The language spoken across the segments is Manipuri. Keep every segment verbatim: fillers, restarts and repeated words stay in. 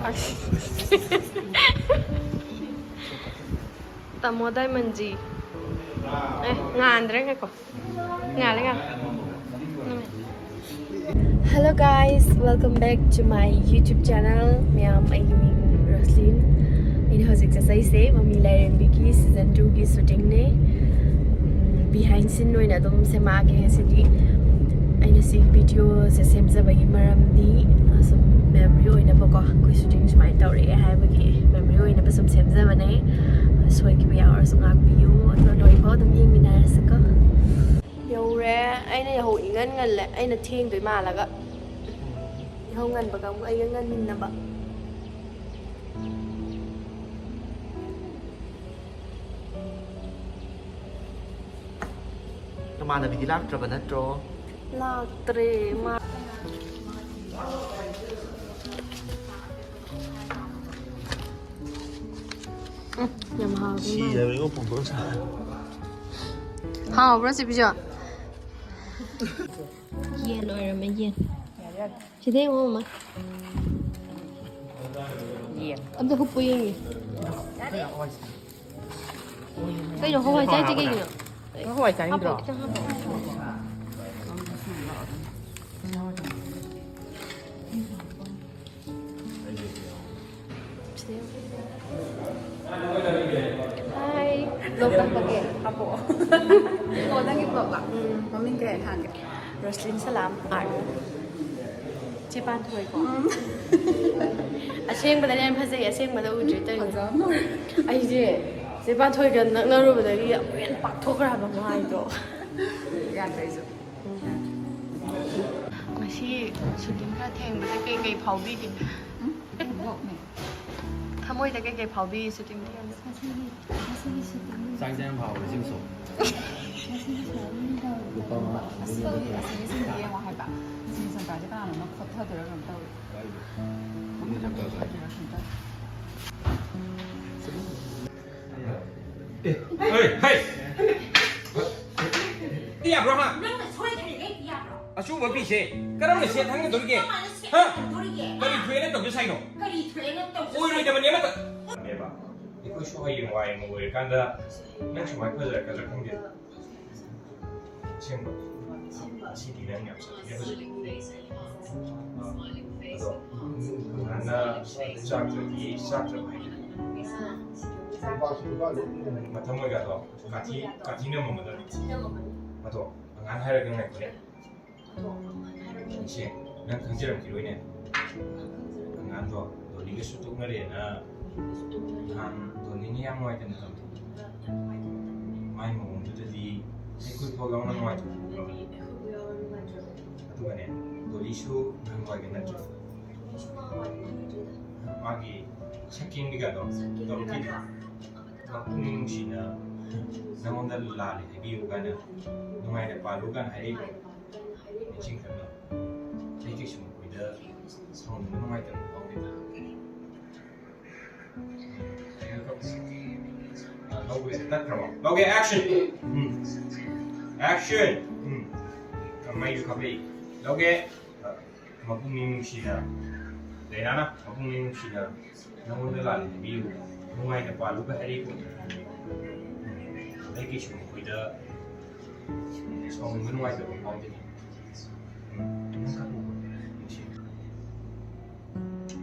ꯑꯁ꯫ ꯇꯥꯃꯣ ꯗꯥꯏꯃꯟꯖꯤ꯫ ꯑꯦ, ꯉꯥꯟꯗ꯭ꯔꯦ, ꯉꯥꯏꯈꯣ꯫ ꯉꯥꯜꯂꯦ, ꯉꯥꯜꯂꯦ꯫ Hello guys, welcome back to my YouTube channel. ꯃꯌꯥꯝ, ꯑꯩꯒꯤ ꯃꯤꯡ ꯔꯣꯁꯂꯤꯟ꯫ ꯑꯩꯅ ꯍꯧꯖꯤꯛ ꯆꯠꯆꯩꯁꯦ ꯃꯃꯤ ꯂꯥꯏꯔꯦꯝꯕꯤꯒꯤ season two ꯒꯤ shooting ꯅꯦ꯫ ꯎꯝ, behind scene ꯑꯣꯏꯅ ꯑꯗꯨꯝ ꯁꯦꯝꯃꯛꯑꯒꯦ ꯉꯁꯤꯗꯤ꯫ ꯑꯩꯅ ꯁꯤꯒꯤ video ꯁꯦ ꯁꯦꯝꯖꯕꯒꯤ ꯃꯔꯝꯗꯤ, ꯑ, ꯁꯨꯝ memory ꯑꯣꯏꯅꯕꯀꯣ, ꯑꯩꯈꯣꯏ shooting ꯁꯨꯃꯥꯏꯅ ꯇꯧꯔꯛꯑꯦ ꯍꯥꯏꯕꯒꯤ memory ꯑꯣꯏꯅꯕ ꯁꯨꯝ ꯁꯦꯝꯖꯕꯅꯦ꯫ ꯁꯣꯏꯈꯤꯕ ꯌꯥꯎꯔꯁꯨ ꯉꯥꯛꯄꯤꯌꯨ꯫ ꯑꯗꯣ ꯂꯣꯏꯐꯥꯎ ꯑꯗꯨꯝ ꯌꯦꯡꯃꯤꯟꯅꯔꯁꯤꯀꯣ꯫ ꯌꯧꯔꯦ꯫ ꯑꯩꯅ ꯌꯥꯍꯧ ꯏꯉꯟ ꯉꯜꯂꯦ꯫ ꯑꯩꯅ ꯊꯦꯡꯗꯣꯏ ꯃꯥꯜꯂꯒ꯫ ꯌꯥꯍꯧ ꯉꯟꯕ ꯀꯥꯡꯕꯨ ꯑꯩꯒ ꯉꯟꯃꯤꯟꯅꯕ꯫ ꯅꯃꯥꯟꯅꯕꯤꯗꯤ ꯂꯥꯛꯇ꯭ꯔꯕ ꯅꯠꯇ꯭ꯔꯣ? ꯂꯥꯛꯇ꯭ꯔꯦ ꯃꯥ꯫ ꯎꯝ, ꯌꯥꯝ ꯍꯥꯎꯗꯣꯏ ꯃꯥꯜꯂꯦ꯫ ꯁꯤꯔꯕꯅꯤꯀꯣ ꯄꯨꯡ ꯇꯔꯨꯛ ꯁꯥꯏ꯫ ꯍꯥꯎꯕ꯭ꯔꯣ ꯁꯤ ꯄꯤꯖꯣ? ꯌꯦꯟ ꯑꯣꯏꯔꯝꯃꯦ, ꯌꯦꯟ꯫ ꯁꯤꯗ ꯌꯦꯡꯉꯣ, ꯃꯃꯥ꯫ ꯌꯦꯟ꯫ ꯑꯝꯇ ꯍꯨꯞꯄꯨ ꯌꯦꯡꯒꯦ꯫ ꯀꯩꯅꯣ, ꯍꯋꯥꯏ ꯆꯥꯏꯁꯦ ꯀꯩꯒꯤꯅꯣ? ꯍꯋꯥꯏ ꯆꯥꯅꯤꯡꯗ꯭ꯔꯣ? ꯍꯥꯞꯄꯣ, ꯈꯤꯇꯪ ꯍꯥꯞꯄꯣ꯫ ꯁꯤꯗ ꯌꯦꯡꯉꯣ꯫ Hi, vlog ꯇꯝꯕꯒꯤ꯫ ꯍꯥꯞꯄꯛꯑꯣ꯫ ꯑꯣ, ꯅꯪꯒꯤ vlog ꯂꯣ? ꯎꯝ꯫ ꯃꯃꯤꯡ ꯀꯩ ꯍꯥꯏꯅ ꯊꯥꯡꯒꯦ? ꯔꯣꯁꯂꯤꯟ ꯁꯂꯥꯝ ꯑꯥꯔꯠ꯫ ꯆꯦ ꯄꯥꯟꯊꯣꯏꯀꯣ? ꯎꯝ꯫ ꯑꯁꯦꯡꯕꯗꯅ ꯌꯥꯝ ꯐꯖꯩ, ꯑꯁꯦꯡꯕꯗ ꯎꯗ꯭ꯔꯤ ꯇꯧꯔꯤꯅꯦ꯫ ꯐꯖꯕ ꯂꯣꯏꯔꯦ꯫ ꯑꯩꯁꯦ ꯆꯦ ꯄꯥꯟꯊꯣꯏꯒ ꯅꯛꯅꯔꯨꯕꯗꯒꯤ ꯑꯃꯨꯛ ꯍꯦꯟꯅ ꯄꯥꯛꯊꯣꯛꯈ꯭ꯔꯦ ꯍꯥꯏꯕ ꯃꯥꯏꯗꯣ꯫ ꯌꯥꯗ꯭ꯔꯦ ꯑꯩꯁꯨ꯫ ꯉꯁꯤ shooting ꯈꯔ ꯊꯦꯡꯕꯗ ꯀꯩꯀꯩ ꯐꯥꯎꯕꯤꯒꯦ? ꯎꯝ? Vlog ꯅꯦ꯫ ꯊꯃꯣꯏꯗ ꯀꯩꯀꯩ ꯐꯥꯎꯕꯤ shooting ꯊꯦꯡꯕꯗ? ꯉꯁꯤꯒꯤ, ꯉꯁꯤꯒꯤ shooting ꯆꯥꯛ ꯏꯟꯖꯥꯡ ꯌꯥꯝ ꯍꯥꯎꯕ꯭ꯔꯥ ꯁꯤꯕꯨ? ꯉꯁꯤꯒꯤ ꯁꯨꯃꯥꯏꯅ ꯇꯧꯔꯤ꯫ ꯂꯨꯄꯥ ꯃꯉꯥ꯫ ꯑꯁꯤꯒꯤ, ꯑꯁꯤꯒꯤꯁꯤꯡꯗꯣ ꯌꯦꯡꯉꯣ ꯍꯥꯏꯕ꯫ ꯑꯁꯤꯒꯤ ꯆꯝꯄ꯭ꯔꯥꯁꯦ ꯀꯅꯥꯅꯣꯝꯅ ꯈꯣꯠꯊꯗꯣꯏꯔꯥ ꯀꯩꯅꯣꯝ ꯇꯧꯔꯤ꯫ ꯀꯥꯏꯗ? ꯁꯤꯒꯤ ꯆꯝꯄ꯭ꯔꯥꯁꯦ꯫ ꯈꯣꯠꯊꯗꯣꯏꯔꯥ ꯀꯩꯅꯣꯝ ꯇꯧꯔꯤ꯫ ꯑꯦ, ꯍꯩ, ꯍꯩ! ꯄꯤ ꯌꯥꯕ꯭ꯔꯣ, ꯍꯥ? ꯅꯪꯅ ꯁꯣꯏꯈ꯭ꯔꯦ, ꯑꯩ ꯄꯤ ꯌꯥꯕ꯭ꯔꯣ? ꯑꯆꯨꯝꯕ ꯐꯤꯁꯦ ꯀꯔꯝꯅ ꯁꯦꯠ ꯍꯟꯒꯗꯧꯔꯤꯒꯦ? ꯀꯃꯥꯏꯅ ꯁꯦꯠ ꯍꯥ? ꯍꯟꯗꯣꯔꯤꯒꯦ? ꯀꯔꯤ ꯊꯣꯛꯑꯦꯅ ꯇꯧꯒꯦ ꯁꯥꯏꯅꯣ? ꯀꯔꯤ ꯊꯣꯛꯑꯦꯅ ꯇꯧꯒꯦ? ꯑꯣꯏꯔꯣꯏꯗꯕꯅꯦ ꯑꯃꯠꯇ꯫ ꯑꯩꯈꯣꯏꯁꯨ ꯍꯌꯦꯡ ꯋꯥꯏ ꯑꯃ ꯑꯣꯏꯔꯀꯥꯟꯗ ꯅꯪ ꯁꯨꯃꯥꯏꯅ ꯐꯖꯔꯛꯀꯗ꯭ꯔꯥ ꯈꯪꯗꯦ꯫ ꯑꯁꯦꯡꯕ꯫ ꯉꯁꯤꯗꯤ ꯅꯪ ꯌꯥꯝ ꯁꯥꯊꯤꯔꯦ ꯍꯧꯖꯤꯛ꯫ ꯑꯗꯣ ꯅꯍꯥꯟꯅ ꯆꯥꯛꯇ꯭ꯔꯗꯤ ꯆꯥꯛꯇ꯭ꯔꯕ ꯍꯥꯏꯗꯤ ꯃꯊꯪ ꯑꯣꯏꯒꯗꯣ ꯀꯥꯊꯤ ꯀꯥꯊꯤ ꯅꯝꯃꯝꯃꯗꯕꯅꯤ꯫ ꯑꯗꯣ ꯑꯉꯥꯡ ꯍꯥꯏꯔꯒ ꯉꯥꯏꯈꯣꯅꯦ꯫ ꯏꯆꯦ, ꯅꯪ ꯈꯪꯖꯔꯝꯈꯤꯔꯣꯏꯅꯦ꯫ ꯑꯉꯥꯡꯗꯣ ꯗꯣꯂꯤꯒꯁꯨ ꯇꯣꯛꯅꯔꯦꯅ ꯅꯍꯥꯟ ꯗꯣꯂꯤꯅ ꯌꯥꯝ ꯅꯨꯡꯉꯥꯏꯇꯅ ꯇꯧꯔꯤ꯫ ꯃꯥꯏ ꯃꯑꯣꯡꯗꯨꯗꯗꯤ ꯑꯩꯈꯣꯏ ꯐꯥꯎ ꯌꯥꯎꯅ ꯅꯨꯡꯉꯥꯏꯇꯕ ꯐꯥꯎꯔꯕꯅꯤ꯫ ꯑꯗꯨꯒꯅꯦ, ꯗꯣꯂꯤꯁꯨ ꯅꯍꯥꯟꯋꯥꯏꯒ ꯅꯠꯇ꯭ꯔꯦ꯫ ꯃꯥꯒꯤ ꯁꯛꯀꯦꯡꯕꯤꯒꯗꯣ ꯇꯧꯔꯛꯈꯤꯗ꯭ꯔꯦ꯫ ꯃꯥ ꯄꯨꯛꯅꯤꯡ ꯅꯨꯡꯁꯤꯅ ꯅꯪꯉꯣꯟꯗ ꯂꯥꯜꯂꯦ ꯍꯥꯏꯕꯤꯌꯨ ꯀꯥꯏꯅ, ꯅꯨꯡꯉꯥꯏꯅ ꯄꯥꯜꯂꯨ ꯀꯥꯏꯅ ꯍꯥꯏꯔꯛꯏꯕ꯫ ꯅꯤꯡꯁꯤꯡꯈ꯭ꯔꯕ? ꯑꯩ ꯀꯩꯁꯨ ꯃꯈꯣꯏꯗ ꯁꯥꯎꯅꯤꯡꯕ ꯅꯨꯡꯉꯥꯏꯇꯕ ꯐꯥꯎꯗꯦꯗ꯫ ꯂꯧꯒꯦ, ꯇꯠꯈ꯭ꯔꯕꯣ? ꯂꯧꯒꯦ, action! ꯎꯝ꯫ Action! ꯎꯝ꯫ ꯃꯩꯁꯨ ꯈꯞꯄꯛꯏ꯫ ꯂꯧꯒꯦ꯫ ꯃꯄꯨꯛꯅꯤꯡ ꯅꯨꯡꯁꯤꯅ, ꯗꯥꯏꯅꯥꯅ ꯃꯄꯨꯛꯅꯤꯡ ꯅꯨꯡꯁꯤꯅ ꯅꯪꯉꯣꯟꯗ ꯂꯥꯜꯂꯦ ꯍꯥꯏꯕꯤꯌꯨ, ꯅꯨꯡꯉꯥꯏꯅ ꯄꯥꯜꯂꯨꯒ ꯍꯥꯏꯔꯛꯏ ꯄꯣꯠꯅꯤ꯫ ꯑꯩ ꯀꯩꯁꯨ ꯃꯈꯣꯏꯗ ꯁꯥꯎꯅꯤꯡꯕ ꯅꯨꯡꯉꯥꯏꯇꯕ ꯐꯥꯎꯗꯦ꯫ ꯎꯝ, ꯅꯪ ꯀꯞꯄꯨꯕ ꯅꯨꯡꯁꯤ꯫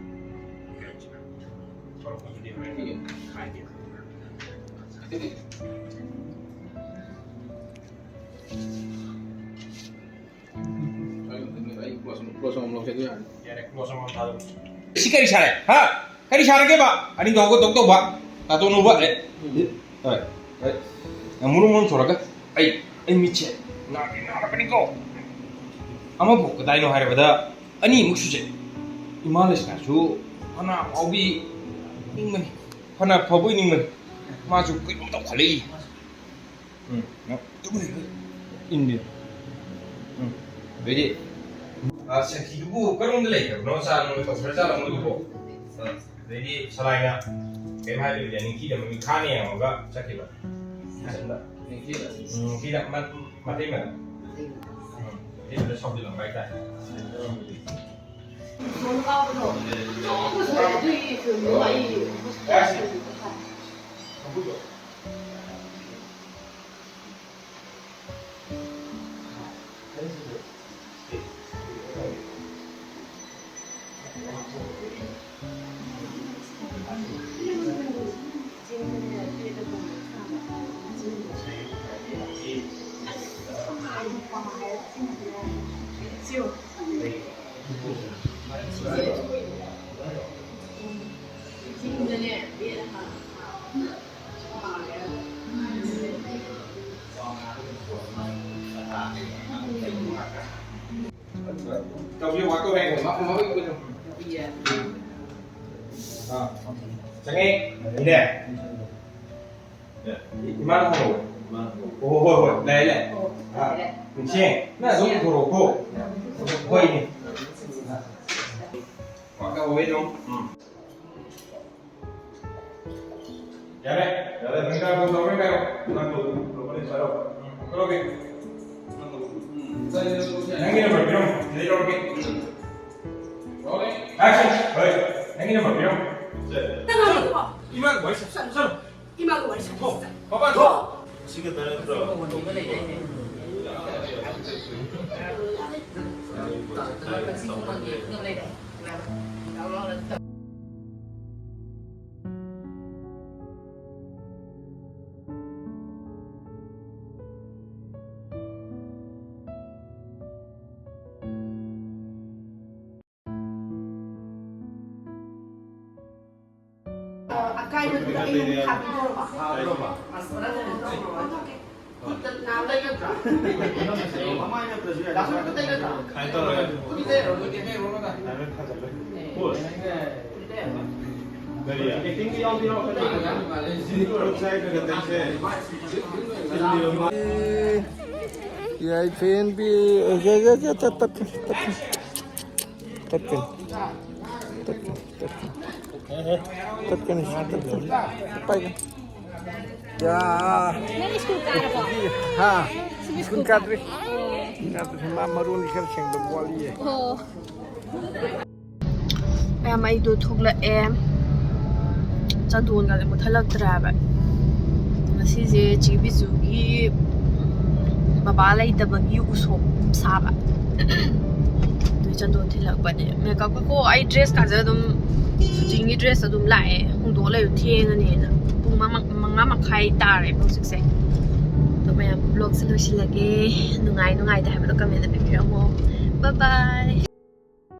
ꯍꯧꯔꯛꯄꯗꯨꯗꯤ ꯍꯣꯔꯦꯟ ꯍꯥꯏꯒꯦ꯫ ꯑꯩ, ꯑꯩ close ꯑꯃ, close ꯑꯃ ꯂꯧꯖꯒꯦ ꯌꯥꯅꯤ꯫ ꯌꯥꯔꯦ, close ꯑꯃ ꯊꯥꯗꯣꯛ꯫ ꯁꯤ ꯀꯔꯤ ꯁꯥꯔꯦ? ꯍꯥ? ꯀꯔꯤ ꯁꯥꯔꯒꯦꯕ? ꯑꯅꯤꯗꯣ ꯍꯧꯒꯠꯇꯧ ꯇꯧꯕ꯫ ꯅꯥꯇꯣꯟ ꯎꯕ꯫ ꯑꯦ꯫ ꯍꯣꯏ꯫ ꯍꯣꯏ꯫ ꯌꯥꯝ ꯃꯨꯔꯨꯝ ꯃꯨꯔꯨꯝ ꯊꯣꯔꯒ꯫ ꯑꯩ, ꯑꯩ ꯃꯤꯠꯁꯦ ꯅꯥꯗꯤ ꯅꯥꯔꯛꯀꯅꯤꯀꯣ꯫ ꯑꯃꯕꯨ ꯀꯗꯥꯏꯅꯣ ꯍꯥꯏꯔꯕꯗ ꯑꯅꯤꯃꯨꯛ ꯁꯨꯖꯩ꯫ ꯏꯃꯥ ꯂꯩꯁꯅꯥꯁꯨ ꯐꯅ ꯐꯥꯎꯕꯤ ꯅꯤꯡꯕꯅꯤ꯫ ꯐꯅ ꯐꯕꯣꯏ ꯅꯤꯡꯕꯅꯤ꯫ ꯃꯥꯁꯨ ꯀꯩꯅꯣꯝ ꯇꯧꯈꯠꯂꯛꯏ꯫ ꯎꯝ꯫ ꯏꯟꯗꯤ꯫ ꯎꯝ꯫ ꯑꯗꯩꯗꯤ, ꯑ, ꯁꯈꯤꯗꯨꯕꯨ ꯀꯔꯣꯝꯗ ꯂꯩꯈ꯭ꯔꯕꯅꯣ? ꯆꯥ ꯅꯨꯡ ꯇꯧꯈ꯭ꯔ ꯆꯥꯠꯂ ꯃꯣꯏꯗꯨꯕꯣ? ꯑ, ꯑꯗꯩꯗꯤ ꯁꯂꯥꯏꯅ ꯀꯩꯝ ꯍꯥꯏꯗꯕꯤꯗ ꯅꯤꯡꯊꯤꯅ ꯃꯃꯤꯠ ꯈꯥꯅ ꯌꯦꯡꯉꯒ ꯆꯠꯈꯤꯕ꯫ ꯅꯤꯡꯊꯤꯅ? ꯎꯝ, ꯅꯤꯡꯊꯤꯅ ꯃ-, ꯃꯇꯩ ꯃꯅꯥ꯫ ꯎꯝ꯫ ꯑꯩꯅ ꯁꯥꯎꯖꯤꯜꯂꯝꯕ ꯍꯥꯏꯇꯥꯔꯦ꯫ ꯐꯣꯟ ꯀꯥꯞꯄꯗꯣ ꯆꯣꯡꯕ ꯁꯣꯏ ꯑꯗꯨꯒꯤ ꯐꯤꯂꯝꯗꯣ ꯑꯩ ꯍꯣꯁꯄꯤꯇꯥꯜ ꯆꯪꯉꯦ꯫ ꯏꯅꯦ꯫ ꯏꯃꯥꯅ ꯍꯪꯍꯧꯋꯦ꯫ ꯍꯣꯏ, ꯍꯣꯏ, ꯍꯣꯏ, ꯂꯩꯔꯦ, ꯂꯩꯔꯦ꯫ ꯑꯥ, ꯅꯤꯡꯁꯤꯡꯉꯦ꯫ ꯅꯪ ꯑꯗꯨꯝ ꯄꯨꯊꯣꯔꯛꯑꯣꯀꯣ꯫ ꯍꯣꯏꯅꯦ꯫ ꯋꯥꯀ ꯍꯧꯋꯦ ꯑꯗꯨꯝ꯫ ꯎꯝ꯫ ꯌꯥꯔꯦ꯫ ꯌꯥꯔꯦ, ꯅꯪ ꯀꯥꯔꯗ ꯇꯧꯔꯦ, ꯀꯥꯏꯔꯣ꯫ ꯅꯪ ꯇꯧ, ꯇꯧꯔꯦ, ꯀꯥꯏꯔꯣ꯫ ꯇꯧꯔꯒꯦ꯫ ꯅꯪꯒꯤ ꯅꯝꯕꯔ ꯄꯤꯔꯝꯃꯣ, ꯁꯤꯗꯩ ꯂꯧꯔꯒꯦ꯫ Rolling. Action! ꯍꯣꯏ, ꯅꯪꯒꯤ ꯅꯝꯕꯔ ꯄꯤꯔꯝꯃꯣ꯫ ꯁꯦ꯫ ꯅꯪ ꯉꯥꯡꯕꯗꯣ ꯀꯣ꯫ ꯏꯃꯥꯒ ꯋꯥꯔꯤ ꯁꯥ-, ꯁꯥ-, ꯁꯥ-, ꯏꯃꯥꯒ ꯋꯥꯔꯤ ꯁꯥ-, ꯊꯣ, ꯁꯥ-, ꯃꯄꯥꯟ ꯊꯣ꯫ ꯊꯣ꯫ ꯁꯤꯒ ꯇꯔꯦꯠꯇ꯭ꯔꯣ? ꯑꯀꯥꯏꯕꯗꯨꯗ ꯑꯩꯅ ꯑꯃꯨꯛ ꯊꯥꯕꯤꯗꯣꯔꯕ? ꯊꯥꯗꯣꯔꯕ? ꯑꯁ, ꯈꯨꯠꯇ ꯅꯥ ꯂꯩꯒꯗ꯭ꯔꯥ? ꯃꯃꯥꯏ ꯅꯠꯇ꯭ꯔꯁꯨ ꯌꯥꯏ꯫ ꯗꯥꯛꯇꯔ ꯈꯨꯠ ꯇꯩꯒꯗ꯭ꯔꯥ? ꯁꯨꯃꯥꯏꯅ ꯇꯧꯔꯒ ꯈꯨꯠ ꯇꯩꯔꯣ, ꯈꯨꯠ ꯇꯩꯔꯣ꯫ ꯍꯥꯏꯐꯦꯠ ꯊꯥꯖꯜꯂꯣ꯫ ꯀꯔꯤ? ꯑꯦꯛꯇꯤꯡꯗꯤ ꯌꯥꯎꯗꯣꯏꯔꯣ? ꯁꯤꯗꯤ ꯈꯨꯠ ꯁꯥꯏꯗꯒ ꯇꯩꯁꯦ꯫ ꯌꯥꯏꯐꯦꯟꯕꯤ, ꯑꯦ, ꯌꯥ, ꯌꯥ, ꯌꯥ, ꯇꯠ, ꯇꯠ, ꯇꯠ, ꯇꯠ꯫ ꯇꯠꯀꯅꯤ꯫ ꯇꯠꯀꯅꯤ꯫ ꯇꯠꯀꯅꯤ, ꯁꯤ ꯇꯠꯀꯅꯤ꯫ ꯄꯥꯏꯒꯦ꯫ ꯌꯥ꯫ ꯅꯪ ꯁ꯭ꯀꯨꯜ ꯀꯥꯔꯕꯣ? ꯍꯥ? ꯁ꯭ꯀꯨꯜ ꯁ꯭ꯀꯨꯜ ꯀꯥꯗ꯭ꯔꯤ꯫ ꯀꯥꯗ꯭ꯔꯤ꯫ ꯃꯥ ꯃꯔꯣꯟꯗꯤ ꯈꯔ ꯁꯦꯡꯗꯕ ꯋꯥꯠꯂꯤꯌꯦ꯫ ꯑꯣ꯫ ꯃꯌꯥꯝ, ꯑꯩꯗꯣ ꯊꯣꯛꯂꯛꯑꯦ꯫ ꯆꯟꯗꯣꯟꯒꯁꯦ ꯃꯨꯠꯊꯠꯂꯛꯇ꯭ꯔꯦꯕ꯫ ꯉꯁꯤꯁꯦ ꯆꯦ ꯕꯤꯖꯨꯒꯤ, ꯎꯝ, ꯕꯕꯥ ꯂꯩꯇꯕꯒꯤ ꯎꯁꯣꯞ ꯁꯥꯕ꯫ ꯑꯗꯨꯏ ꯆꯟꯗꯣꯟ ꯊꯤꯜꯂꯛꯄꯅꯦ꯫ ꯃꯦꯀꯞꯀ ꯀꯣ ꯑꯩ ꯗ꯭ꯔꯦꯁꯀꯥꯁꯦ ꯑꯗꯨꯝ ꯁꯨꯇꯤꯡꯒꯤ ꯗ꯭ꯔꯦꯁ ꯑꯗꯨꯝ ꯂꯥꯛꯑꯦ꯫ ꯍꯣꯡꯗꯣꯛꯑ ꯂꯩꯕ ꯊꯦꯡꯉꯅꯤꯅ꯫ ꯄꯨꯡ ꯃꯉꯥ, ꯃꯉꯥ ꯃꯈꯥꯏ ꯇꯥꯔꯦꯕ ꯍꯧꯖꯤꯛꯁꯦ꯫ ꯑꯗꯣ ꯃꯌꯥꯝ, ꯕ꯭ꯂꯣꯒꯁꯦ ꯂꯣꯏꯁꯤꯜꯂꯒꯦ꯫ ꯅꯨꯡꯉꯥꯏ ꯅꯨꯡꯉꯥꯏꯇꯦ ꯍꯥꯏꯕꯗꯣ ꯀꯃꯦꯟꯗ ꯄꯤꯕꯤꯔꯝꯃꯣ꯫ ꯕꯥꯏ ꯕꯥꯏ꯫